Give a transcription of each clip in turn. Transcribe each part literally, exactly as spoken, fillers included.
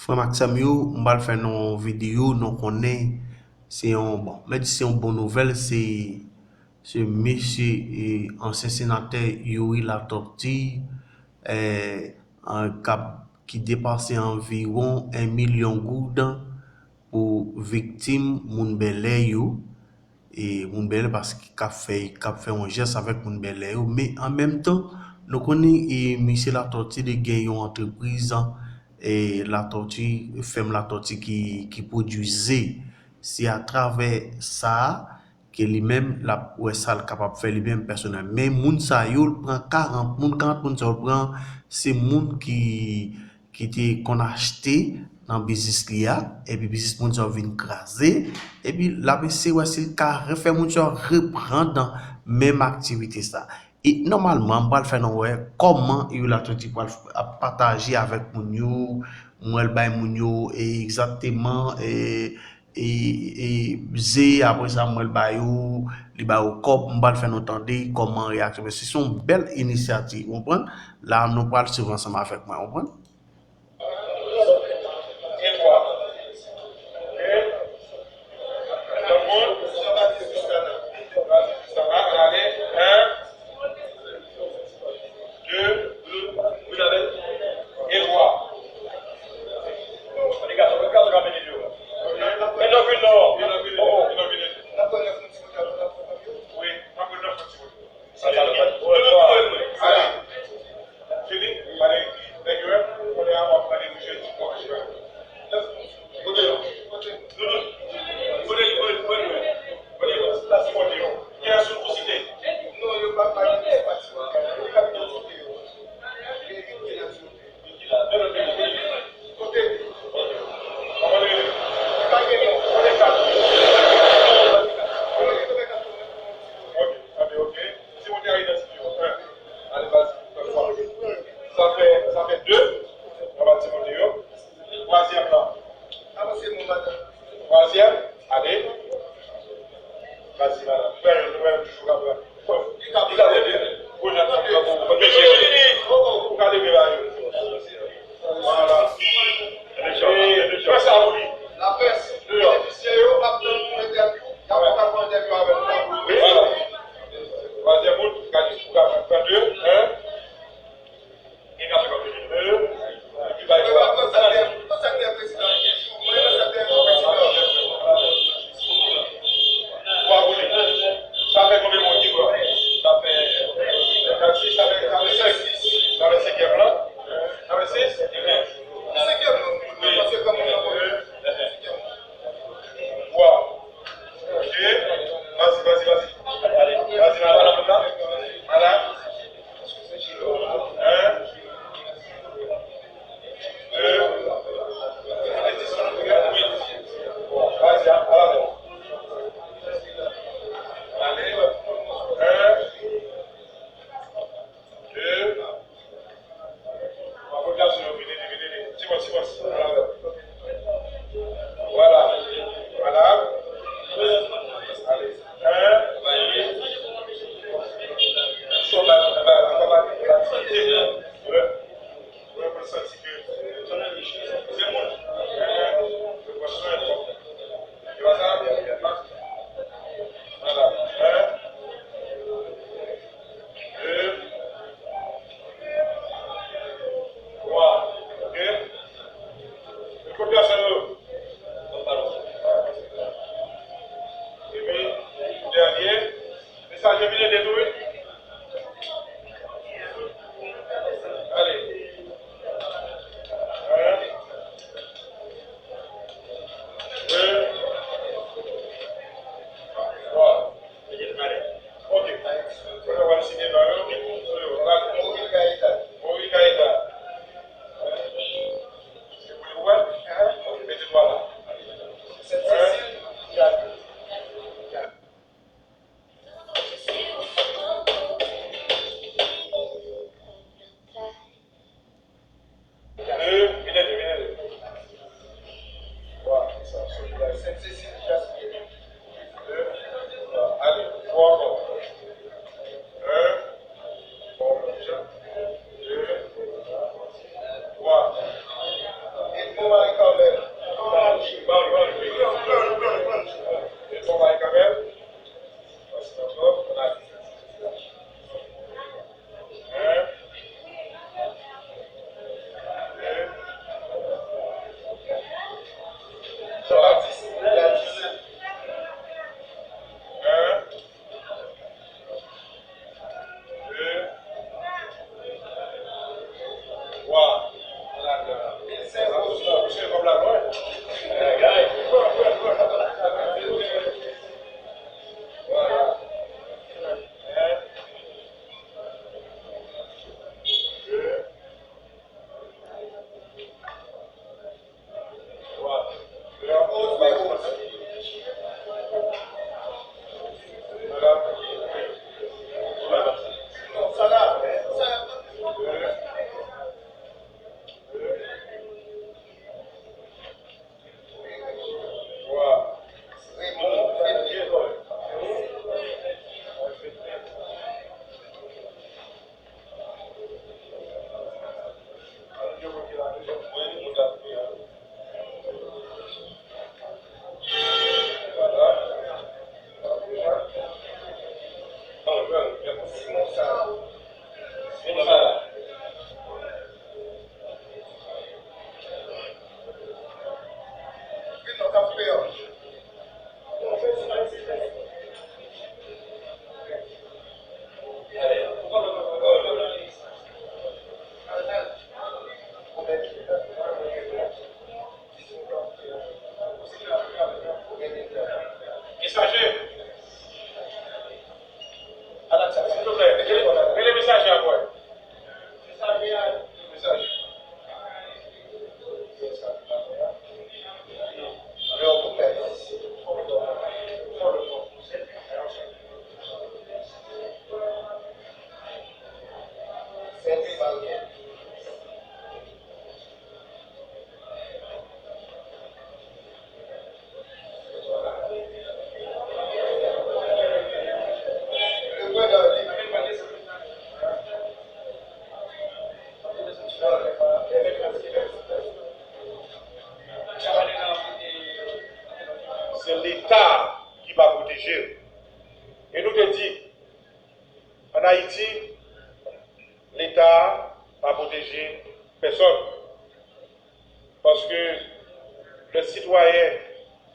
Frè m ak sè m yo, m pral fè nou yon videyo, nou konnen se yon, bon, mwen di se yon bon nouvèl, se, se mesye, e, ansyen senatè Youri Latortue, e, an, k ap, ki depanse anviwon en milyon goud pou viktim moun Bèlè yo, e moun Bèlè paske k ap fè, k ap fè yon jès avèk moun Bèlè yo, men an menm tan, nou konnen, e, misye Latortue li gen yon antrepriz, e, Latortue, fèm Latortue ki, ki pwodui ze. Se atravè sa ke li menm, l ap wè sa l kapab fè li menm pèsonèl. Men moun sa yo, l pran karant moun, karant moun sa yo l pran, se moun ki, ki te konn achte nan biznis li a, epi biznis moun sa yo vin kraze, epi l ap eseye wè si l ka refè moun sa yo reprann menm aktivite sa. E nòmalman, m pral fè nou wè kòman Youri Latortue pral f-, ap pataje avèk moun yo, mwen l bay moun yo, e egzakteman, e, e, e, ze, apre sa, mwen l ba yo, li ba yo kòb, m pral fè nou tande kòman reyaksyon. Men se yon bèl inisyativ, ou konprann? La, nou pral swiv ansanm avèk mwen, ou konprann? Sa fè, sa fè de. Anba Timote yo. Twazyèm nan. Twazyèm. Ale. Vas-y, madame. Frè yo, nou wè yo toujou ka pran. Li ka, li ka leve. Ou ka leve la yo. Voilà. E, fè sa pou li. Lapès. Benefisye yo ap tann pou entèvyou. Y ap ka pran entèvyou avè nou. Wi. Twazyèm moun, gade, ou ka pran de, en. Sa fè konbyen moun ki pran? Sa fè, sa fè, sa fè senk. Sa fè senkyèm lan. Sa fè sis? Senkyèm lan. Paske kòm moun nan konbyen? Twa. Ok. Vas-y, vas-y, vas-y. Allez, vas-y, madame. Madame. Un. Deux. Vas-y, à, à la main. Allez. Un. Deux. Mwen pot gason yo vini, vini, vini. Ti mwen, ti mwen. Voilà. Voilà. Voilà. Allez. Un. Son la, la, la, la, la. Mwen, mwen santi ke se moun. Mwen santi ke se moun. Se pa sa? Voilà. Un. De, twa. Ok. Kot gason yo? Epi, dènye. Mesaj yo vin ede tou, wi. Ale. Un. De. Twa. Ok. Kounye a w ap siyen non yo. Sou yo. Moïse Gaëtan. Moïse Gaëtan. Se pou li wè? Ok, mete pwoteje yo. E nou te di, ann Ayiti, Leta a pa pwoteje pèsonn. Paske lè sitwayen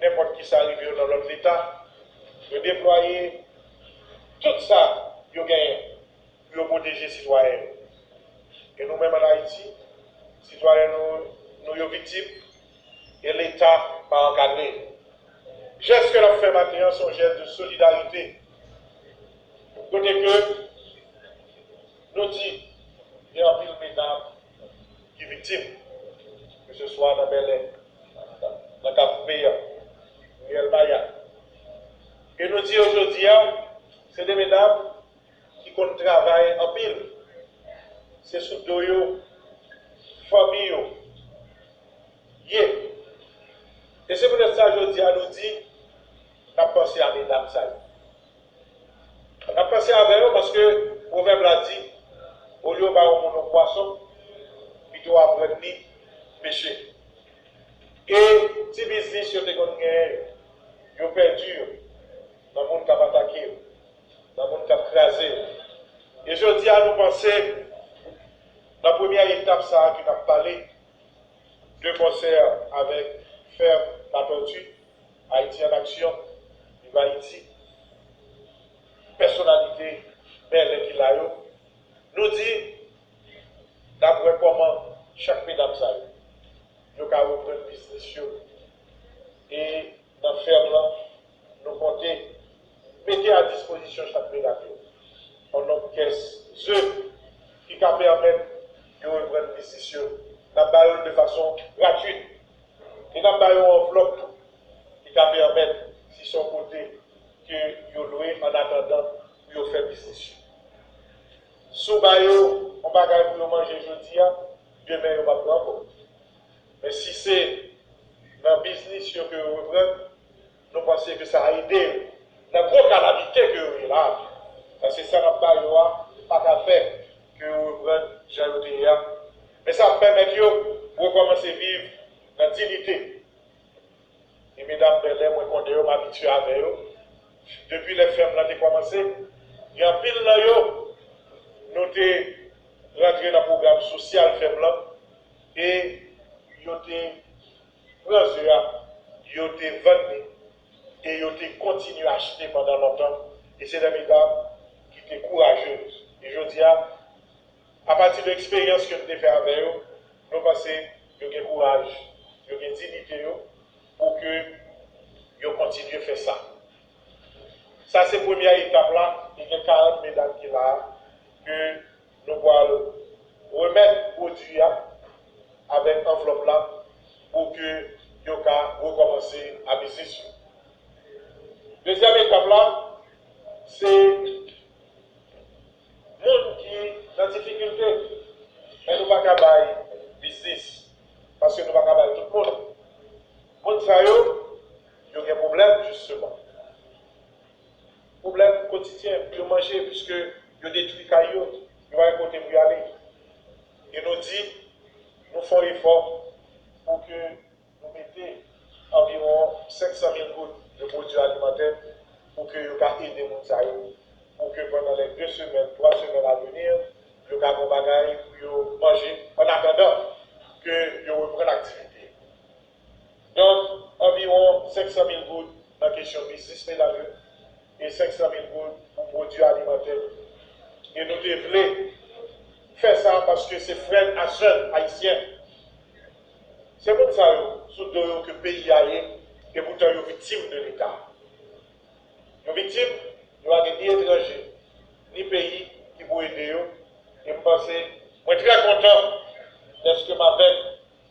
nenpòt kisa rive yo nan lòt Leta, yo deplwaye tout sa yo genyen pou yo pwoteje sitwayen yo. E nou menm ann Ayiti, sitwayen nou, nou yo viktim e Leta pa ankadre. Jès ke n ap fè maten an se yon jès de solidarite. Kote ke nou di gen anpil medam ki viktim, ke se swa nan Bèlè, nan Kafou Peyan, Riyèl Maya. E nou di yo jodi a, se de medam ki konn travay anpil. Se sou do yo fanmi yo ye. E se poutèt sa jodi a nou di n ap panse a medam sa yo. N ap panse avè yo paske pwovèb la di, olye w ba yon moun yon pwason, pito w aprann li peche. E ti biznis yo te konn genyen yo, yo pèdi yo nan moun k ap atake yo, nan moun k ap kraze yo. E jodi a nou panse nan premyè etap sa a ke n ap pale de konsè avèk Ferme la Tortue, Haïti en Action, Viv Ayiti, pèsonalite Bèlè ki la yo, nou di n ap wè kòman chak medam sa yo, yo ka reprann biznis yo. E nan fèm lan, nou konte mete a dispozisyon chak medam yo yon nonb kès ze ki ka pèmèt yo reprann biznis yo. N ap ba yo l de fason gratwit. E n ap ba yo yon anvlòp tou ki ka pèmèt, si se yon kote ke yo lwe annatandan pou yo fè biznis yo. Si w ba yo yon bagay pou yo manje jodi a, demen yo p ap gen ankò. Men si se nan biznis yo ke yo reprann, nou panse ke sa a ede yo nan gwo kalamite ke yo ye la a. Paske sa n ap ba yo a pa ka fè ke yo reprann jan yo te ye a. Men sa ap pèmèt yo rekòmanse viv nan diyite. E medam Bèlè, mwen konnen yo, m abitye avè yo. Depi lè fèm lan te kòmanse, gen anpil nan yo, nou te rantre nan pwogram sosyal fèm lan, e yo te pran ze a, yo te vann li, e yo te kontinye achte pandan lontan. E se de medam ki te kourajez. E jodi a, apati de eksperyans ke n te fè avè yo, nou panse yo gen kouraj, yo gen diyite yo, pou ke yo kontinye fè sa. Sa se premyè etap la, e gen karant medam ki la a, ke nou pral remèt pwodui a avèk anvlòp la pou ke yo ka rekòmanse a biznis yo. Dezyèm etap la, se moun ki nan difikilte, men nou pa ka bay biznis, paske nou pa ka bay tout moun. Moun sa yo, yo gen pwoblèm, jisteman. Pwoblèm kotidyen pou yo manje, piske yo detwi kay yo, yo pa gen kote pou y ale. E nou di, nou fè yon efò pou ke nou mete anviwon senk san mil goud de pwodui alimantè pou ke yo ka ede moun sa yo, pou ke pandan lè de semèn, twa semèn a vini, yo ka gen bagay pou yo manje, annatandan ke yo reprann aktivite. Donk, anviwon senk san mil goud nan kesyon biznis medam yo, e senk san mil goud pou pwodui alimantè yo. E nou te vle fè sa paske se frè n a sè n ayisyen. Se moun sa yo, sou do yo ke peyi a ye, e poutan yo viktim de Leta. Yo viktim, yo pa gen ni etranje, ni peyi ki pou ede yo. E m panse, mwen trè kontan dèske m avèk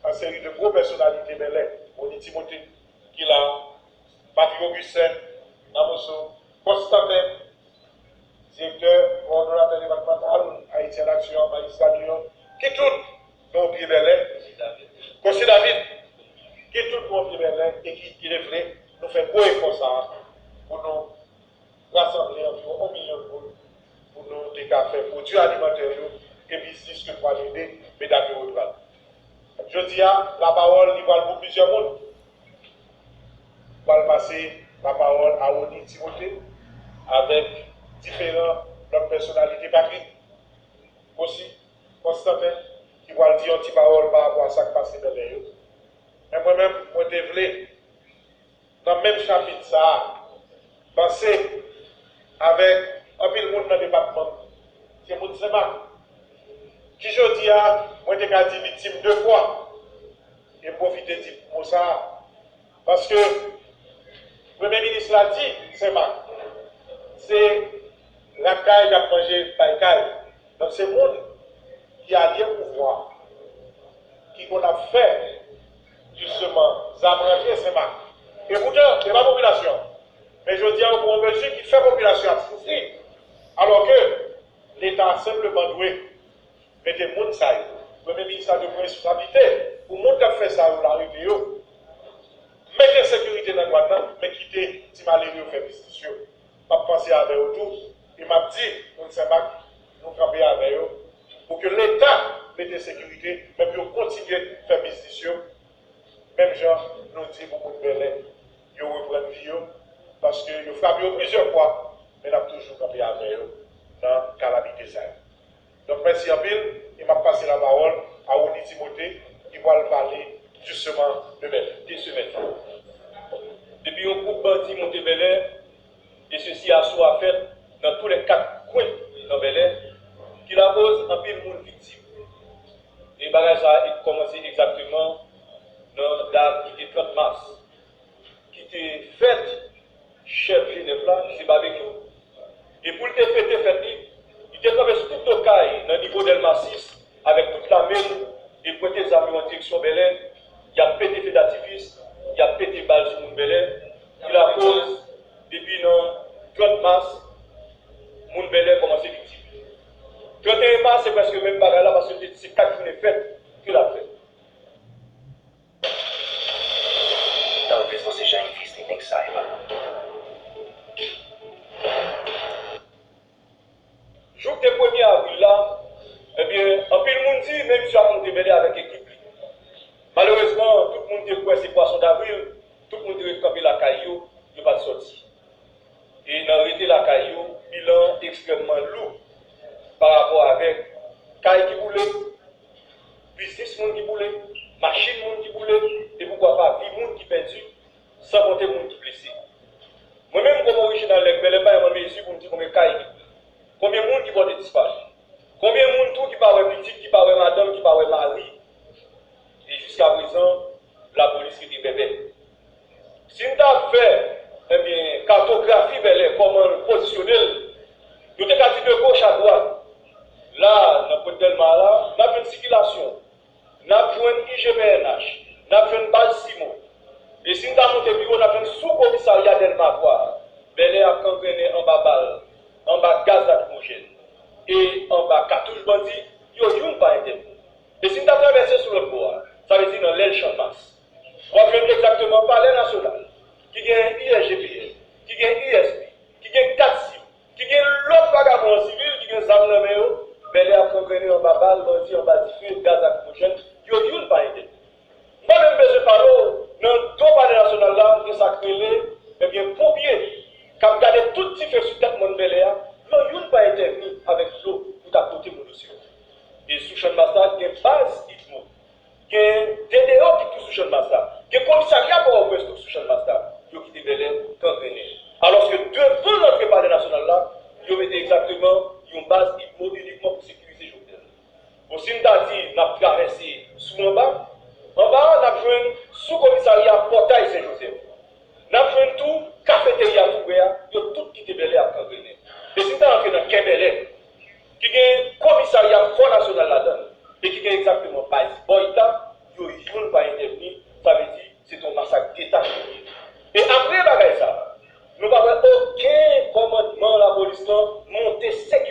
yon seri de gwo pèsonalite Bèlè, Rony Timothée, ki la, Patrick Augustin, Namoso, Constantin, direktè, kowòdonatè depatmantal Haïti en Action, majistra nou yo, ki tout gen yon pye Bèlè, Kòsi David, ki tout gen yon pye Bèlè e ki, ki te vle nou fè gwo efò sa a pou nou rasanble anviwon yon milyon goud pou nou te ka fè pwodui alimantè yo e biznis ke nou pral ede medam yo reprann. Jodi a, lapawòl li pral pou plizyè moun. Pral pase lapawòl a Rony Timothé avèk diferan lòt pèsonalite, Patrick osi, Constantin, ki pral di yon ti pawòl pa rapò a sa k pase Bèlè yo. Men mwen menm, mwen te vle, nan menm chapit sa a, panse avèk anpil moun nan depatman, se moun Senmak, ki jodi a, mwen te ka di viktim de fwa, e m pwofite di mo sa a, paske Premye Minis la di Senmak, se rat kay k ap manje pay kay. Donk, se moun ki alye pouvwa, ki konn ap fè, jisteman, zam rantre Senmak. E poutan, se pa popilasyon. Men jodi a, yo pran yon mezi ki fè popilasyon ap soufri. Alò ke Leta senpleman dwe mete moun sa yo. Premye Minis la dwe pran responsablite pou moun k ap fè sa yo, larete yo. Mete sekirite nan dwàn nan, men kite ti malere yo fè biznis yo. M ap panse avè yo tou, e m ap di moun Senmak, nou kanpe avè yo, pou ke Leta mete sekirite, men pou yo kontinye fè biznis yo, menm jan nou di pou moun Bèlè, yo reprann vi yo, paske yo frape yo plizyè fwa, men n ap toujou kanpe avè yo nan kalamite sa yo. Donk, mèsi anpil, e m ap pase lapawòl a Rony Timothé, ki pral pale jisteman de Bèlè. De semèn. Depi yon gwoup bandi monte Bèlè, e sesi asou a fèt nan tou lè kat kwen nan Bèlè, ki lakoz anpil moun viktim. E bagay sa a kòmanse egzakteman nan dat ki te trant mas, ki te fèt chèf G nèf la, se Babekyou. E pou l te fete fèt li, li te kanpe sou tout do kay nan nivo Dèlma sis avèk tout lame l e pwente zam yo an direksyon Bèlè. Y ap pete fedatifis, y ap pete bal sou moun Bèlè, ki lakoz depi nan trant mas, moun Bèlè kòmanse viktim. Tranteyen mas, se prèske menm bagay la, paske se kat jounen fèt ke l ap fèt. Talvez você já envista em Nexaiba. Jou de premye avril la, ebyen, anpil moun di, men misye ap monte Bèlè avèk ekip li. Malerezman, tout moun te kwè se pwason davril, tout moun te ret kanpe lakay yo, yo pa t sòti. E nan rete lakay yo, bilan ekstrèmman lou pa rapò avèk kay ki boule, biznis moun ki boule, machin moun ki boule, e poukwa pa vi moun ki pèdi, san konte moun ki blese. Mwen menm, kòm orijinal Lèk Bèlè, m pa janm an mezi pou m di konbyen kay ki boule, konbyen moun ki pòte disparu, konbyen moun tou ki pa wè pitit, ki pa wè madanm, ki pa wè mari. E jiskaprezan, lapolis rete bèbè. Si n ta fè, ebyen, katografi Bèlè, kòman l pozisyone l, nou te ka di de goch a dwat, la, nan pwent Dèlma a la, n ap jwenn sikilasyon, n ap jwenn I G P N H, n ap jwenn baz Simo. E si n ta monte pi wo, n ap jwenn sou komisarya Dèlma twa. Bèlè ap gangrennen anba bal, anba gaz lakrimojèn, e anba katouch bandi, yo youn pa entèvni. E si n ta travèse sou lòt bò a, sa vle di nan lèl Channmas, w ap jwenn egzakteman Palè Nasyonal, ki gen I S G P N, ki gen I S P, ki gen kat sim, ki gen lòt vagabon an sivil ki gen zam nan men yo, Bèlè ap gangrennen anba bal bandi, anba dife, gaz lakrimojèn, yo youn pa entèvni. M pa menm bezwen pale w, nan do Palè Nasyonal la, gen sa k rele, ebyen, ponpye, k ap gade tout dife sou tèt mòn Bèlè a, yo youn pa entèvni avèk dlo pou ta pote moun yo sou yo. E sou Channmas la, gen baz Idmo. Gen D D O ki tou sou Channmas la. Gen komisarya Pòtoprens tou sou Channmas la. Yo kite Bèlè gangrennen. Alòske devan lantre Palè Nasyonal la, yo mete egzakteman yon baz Idmo inikman pou sekirize Jovenel. Bon, si n ta di n ap travèse sou anba, anba a, n ap jwenn sou komisarya Pòtay Sen Jozèf. N ap jwenn tou kafeterya tou prè a, yo tout kite Bèlè ap gangrennen. E si n ta rantre nan kè Bèlè, ki gen komisarya Fò Nasyonal ladan l, e ki gen egzakteman baz Bòyta, yo youn pa entèvni, sa vle di, se t on masak deta ki ye. E apre bagay sa a, nou pa wè okenn kòmandman lapolis lan monte sekirite.